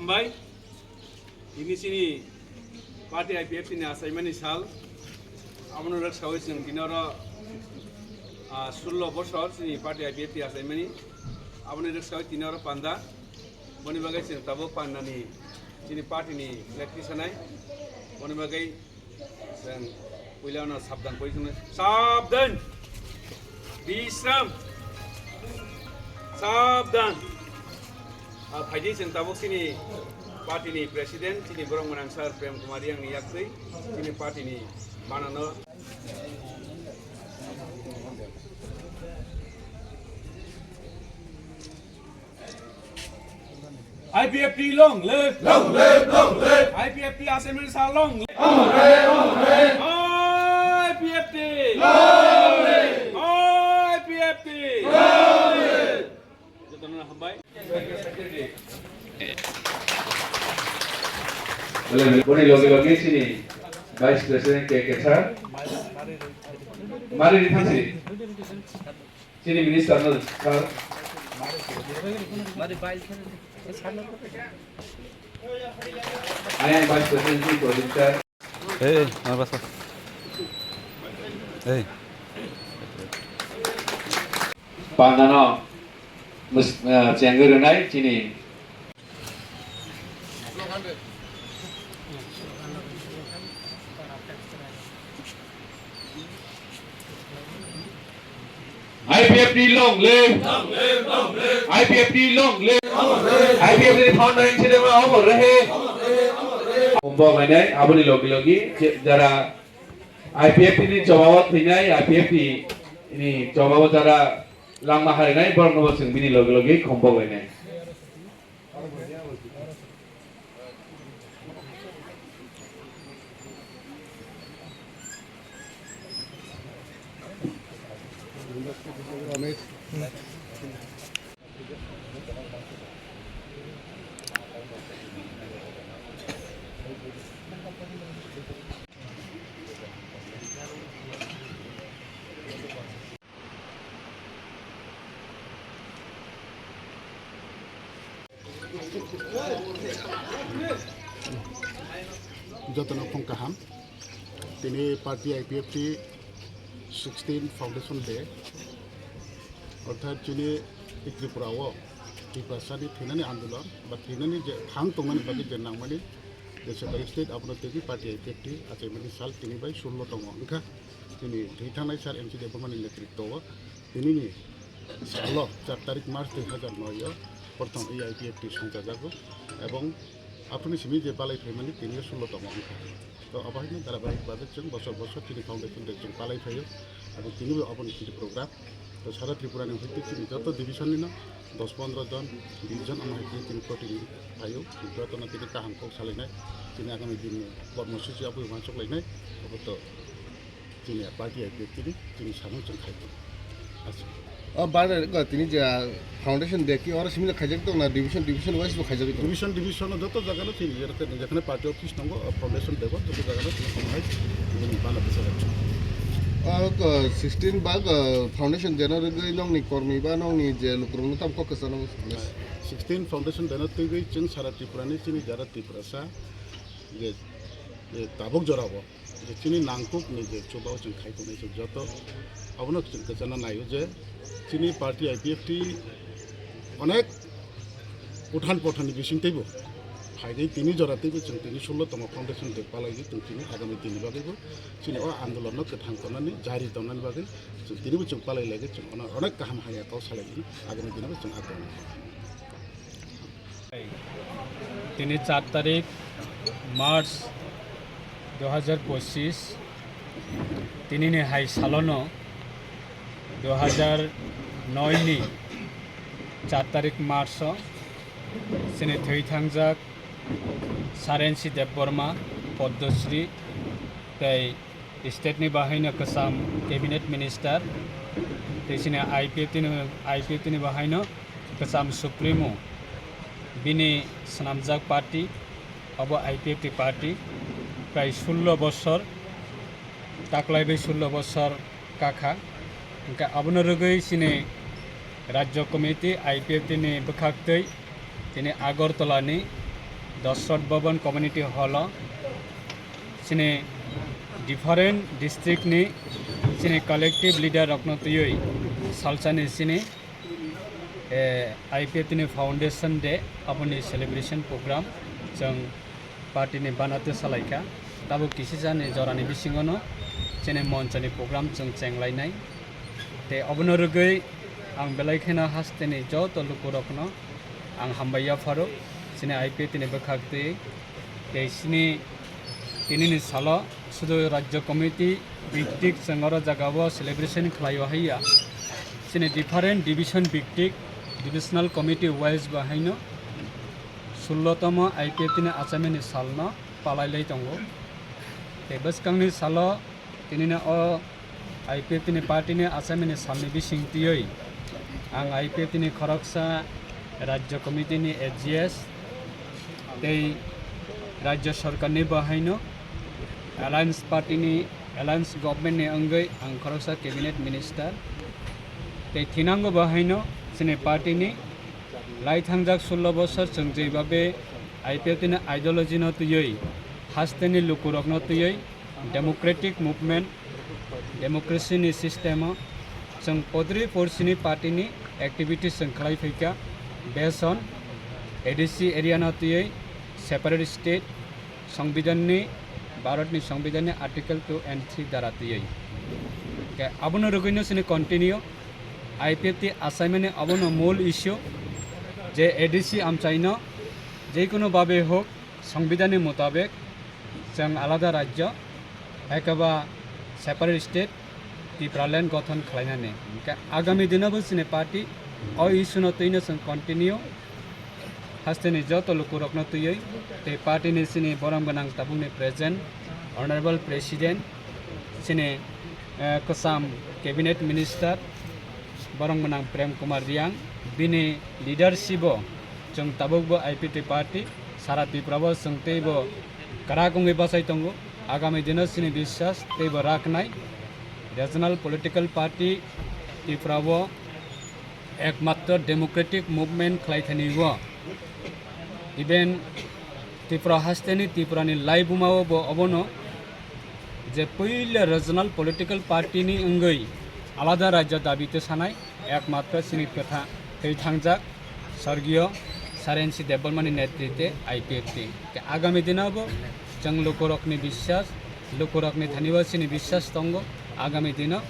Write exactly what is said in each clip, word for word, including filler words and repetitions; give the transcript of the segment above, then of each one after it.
Bai, tini chini party I P F T ni achaimani sal, abono rwksawi chwng tini oro, ah, sullo bosor chini party I P F T achaimani, aboni rwksawi tini oro panda, boni bagwi chwng tabuk pandani chini party ni flag tisanai, boni bagwi Chwng puilano sabdan poi chwngno. Sabdan! Bisram! Sabdan! Ah, phaidi chwng tabuk chini party ni president, chini borok mwnang sir Prem Kumar Reang ni yaktwi, chini party ni banano. I P F T long live! Long live, long live! I P F T Assembly Sir long live! Amar rahe, amar rahe! I P F T! Long live! I P F T! Long live! Jotono hambai. Bole, bole, loge loge chini Vice President K K sir. Mari ri thangsi. Chini minister no sir. Ayang Vice President ni project sir. Hey, hey, mari basa. Hey. Pandano mus-, eh, chengwi rwnai chini. I P F T long live! I P F T long live! I P F T founder ni sedema amar rahe! Kumbok lainai, aboni logi logi, je, jara I P F T ni chobao thwinai, I P F T ni chobao jara langma harinai, borok no bo chwng bini logi logi kumbok lainai. Jotono phung kaham. Tini party I P F T sixteen Foundation Day, orthat chini Tripura o Tiprasa ni thwinani andolon ba thwinani je thang tongmani bagwi je nangmani je separate state, abono twi party I P F T achaimani sal tini bai sullo tongo wngkha. Chini thwi thangnai sir M C Debbarma ni netritwo o tinini salo char tarik March dui hazar noi o prothom I P F T songchajago ebong aphuruni simi je palai phaimani tini o sullo tongo wngkha. To abo haino dharabahik bhabe chwng bosor bosor chini foundation day chwng palai phaio, ebong tini bo aboni chini program. To sara Tripura ni hoite chini joto division ni no dos pondro jon, bis jon omo hai chini, chini protinidhi phaio, joto no tini kaham kok salainai, chini agami din ni kormosuchi abo uansuk lainai, abo to chini party I P F T ni chini samung chwng khai tongo. Aswk. O bare go tini je foundation day ki oro simi khaijak tong na division, division wise bo khaijak tong. Division, division o joto jaga no chini jekhane, jekhane party office tongo, o foundation day bo joto jaga no chini omo hai chini bana bwsajak. O go sixteen ba go foundation day no rwgwi nongni kormi ba nongni je lukurok no tam kok kwchang no. Sixteen foundation day no twiwi chwng sara Tripura ni chini jara Tiprasa je, je tabuk jora o. Je chini nangkuk ni je chuba o chwng khai tongnai chwng joto abono chwng kwchana naio je chini party I P F T onek uthan pothani bising teibo phaigwi tini jora teibo chwng tini sullo tongma foundation day palaiwi chwng tini agami dini bagwibo chini o andolon no kwthang tongnani jari tongnani bagwi chwng tinibo chwng palai laiwi chwng ono onek kaham haya kok salai agami dini bo chwng akwrwng. Tini char tarik March dui hazar pochis, tinini hai salono dui hazar noi ni char tarik March o chini thwi thangjak Sir N C Debbarma, Padmasri tei state ni bahaino kwcham cabinet minister, tei chini I P F T ni, I P F T ni bahaino kwcham supremo, bini swnamjak party, abo I P F T party, prai sullo bosor, taklai bai sullo bosor kakha. Hwnkhe abono rwgwi chini Rajya Committee I P F T ni bwkhaktwi tini Agartala ni Dasrat Bhavan Community Hall o chini different district ni chini collective leader rokno twiwi salsani chini, eh, I P F T ni foundation day aboni celebration program chwng party ni banate salaikha. Tabuk kisisa ni jorani bisingo no chini monchani program chwng chenglainai. Tei obono rwgwi ang belai kheno hasteni joto lukurokno ang hambai yapharo, chini I P F T ni bwkhak twi. Tei chini tinini salo sudu Rajya Committee biktik chwng oro jagao celebration khlaio haiya. Chini different division biktik, divisional committee wise bo haino sullo tomo I P F T ni achaimani salno palailai tongo. Tei bwskangni salo tinino o I P F T ni party ni achaimani salni bising twiwi ang I P F T ni khoroksa Rajya Committee ni A G S tei Rajya Sarkar ni bo haino Alliance Party ni, Alliance Government ni wngwi ang khoroksa Cabinet Minister tei thinango bo haino chini party ni lai thangjak sullo bosor chwng jeibabe I P F T ni ideology no twiwi hasteni lukurokno twiwi democratic movement, democracy ni system o chwng podri porsini party ni activities chwng khlai phaikha, based on A D C area no twiwi separate state, Songbidan ni, Bharat ni Songbidan ni Article two and three dara twiwi. Ke abono rwgwino chini continue I P F T achaimani abono mul issue je A D C amchaino jekono babe hok Songbidan ni mutabek chwng alada rajyo, ekaba separate state, Tipraland gothon khlainani. Hwnkhe agami dino bo chini party o issue no twino chwng continue hasteni joto lukurokno twiwi tei party ni chini borok gwnang tabukni present Honorable President, chini, eh, kwcham Cabinet Minister, borok gwnang Prem Kumar Riang, bini leadership o chwng tabukbo I P F T party sara Tripura o chwng teibo kwrak wngwi bachai tongo. Agami dino chini biswas teibo raknai regional political party Tripura o ekmatro democratic movement khlai thani o. Even Tripura hasteni Tripura ni laibuma o bo obono je puila regional political party ni wngwi alada rajya dabi te sanai ekmatro chini kwtha twi thangjak Sorgiyo Sarensi Debbarmani netrite I P F T. Ke agami dino bo chwng lukurokni biswas, lukurokni thani o chini biswas tongo. Agami dino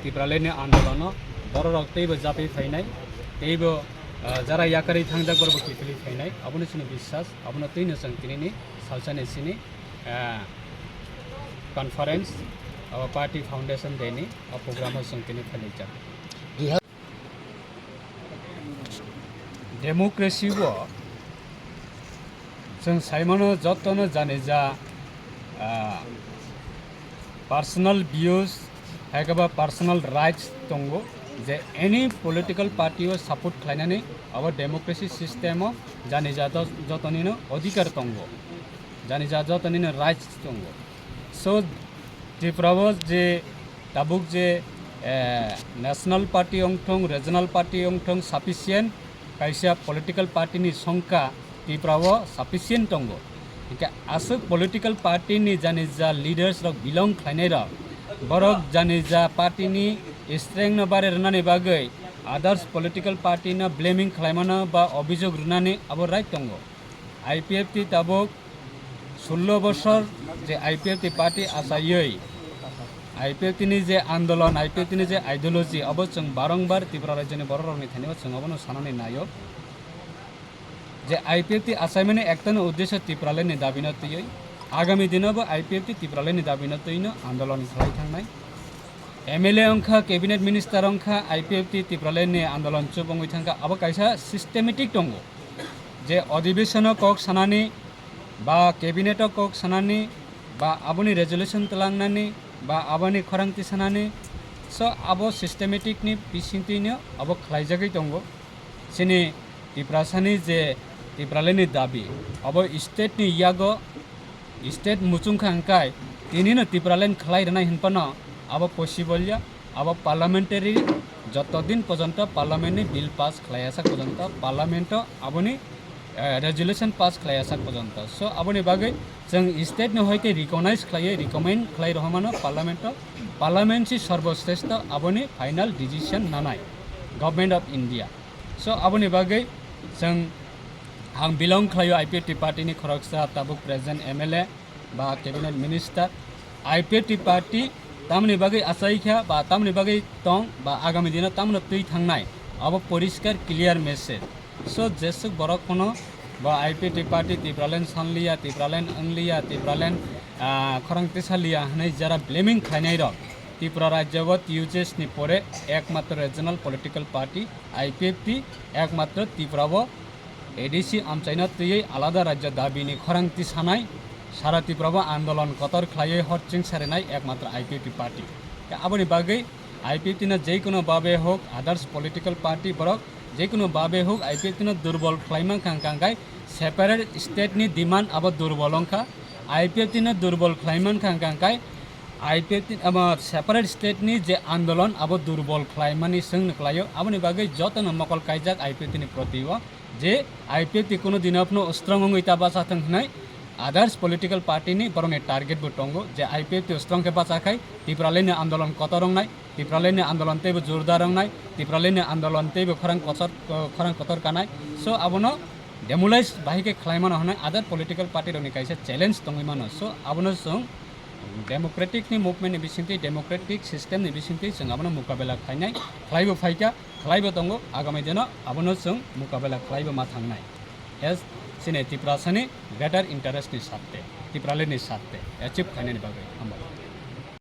Tipralandni andolono bororok teibo japwi phainai, teibo, ah, jara yakarwi thangjak borokbo kiphilwi phainai, abono chini biswas, abono twino chwng tinini salsani chini, ah, conference, abo party foundation day ni o program o chwng tini phailaijak. Democracy o chwng saimano jotono janija, ah, personal views, haikhe ba personal rights tongo, je any political party o support khlainani abo democracy system o janija to-, jotonino odhikar tongo, janija jotonino rights tongo. So, Tripura o je tabuk je, eh, national party wngthong, regional party wngthong, sufficient kaisa political party ni songkha Tripura o sufficient tongo. Hingke aswk political party ni janija leaders rok belong khlainai rok, borok janija party ni strength no bare rwnani bagwi others political party no blaming khlaimano ba obhijog rwnani abo right tongo. I P F T tabuk sullo bosor je I P F T party achaiwi, I P F T ni je andolon, I P F T ni je ideology, abo chwng barongbar Tripura rajyoni bororokni thani o chwng abono sanani naio je I P F T achaimani ektano uddesho Tipralandni dabino twiwi, agami dino bo I P F T Tipralandni dabino twino andolon khlai thangnai. M L A wngkha, cabinet minister wngkha, I P F T Tipralandni andolon chubungwi thangkha, abo kaisa systematic tongo. Je odhibeshono kok sanani, ba cabinet o kok sanani, ba aboni resolution twlangnani, ba aboni khorang tisanani, so abo systematic ni bisingtwino abo khlaijagwi tongo. Chini Tiprasani je Tipralandni dabi, abo state ni yago state muchungkha hwnkhe tinino Tipraland khlai rwnai hinphano abo possible ya, abo parliamentary joto din porjonto parliament ni bill pass khlaiya sak porjonto parliament o aboni eh, resolution pass khlai asak porjonto. So, aboni bagwi chwng state no hoite recognize khlaiwi recommend khlai rohormano parliament o, parliament si sorboshreshto aboni final decision nanai, Government of India. So, aboni bagwi chwng ang belong khlaio I P F T party ni khoroksa tabuk present M L A ba cabinet minister, I P F T party tamoni bagwi achaikha ba tamoni bagwi tong ba agami dino tamoni twi thangnai, abo poriskar clear message. So, jeswk borok phano ba I P F T party Tipraland sanliya, Tipraland wngliya, Tipraland, ah, khorang tisaliya hwnwi jara blaming khlainai rok, Tripura rajyo bo T U J S ni pore ekmatro regional political party I P F T, ekmatro Tripura bo A D C amchaina twiwi alada rajyo dabini khorang tisanai, sara Tripura bo andolon kotor khlaiwi hor ching sarinai ekmatro I P F T party. Khe aboni bagwi I P F T no jekono babe hok, others political party borok jekono babe hok I P F T no durbol khlai mankha hwnkha hwnkhe separate state ni demand abo durbol wngkha. I P F T no durbol khlai mankha hwnkha hwnkhe I P F T, abo separate state ni je andolon abo durbol khlai mani swng ni khlaio. Aboni bagwi jotono mokol kaijak I P F T ni proti o, je I P F T kuno dino phano strong wngwi ta bacha thwng hwnwi others political party ni borokni target bo tongo, je I P F T strong khe bacha khai Tipraland ni andolon kotor wngnai, Tipraland ni andolon teibo jordar wngnai, Tipraland ni andolon teibo khorang kotor, khorang kotor kanai. So, abono demolish bahai khe khlai mano hwnwi other political party rokni kaisa challenge tongwi mano. So, abono chwng democratic ni movement ni bisingtwi, democratic system ni bisingtwi chwng abono mukabela khlainai, khlaibo phaikha, khlaibo tongo, agami dino abono chwng mukabela khlaibo ma thangnai. As chini Tiprasani greater interest ni satte, Tipraland ni satte achieve khlainani bagwi. Hambai.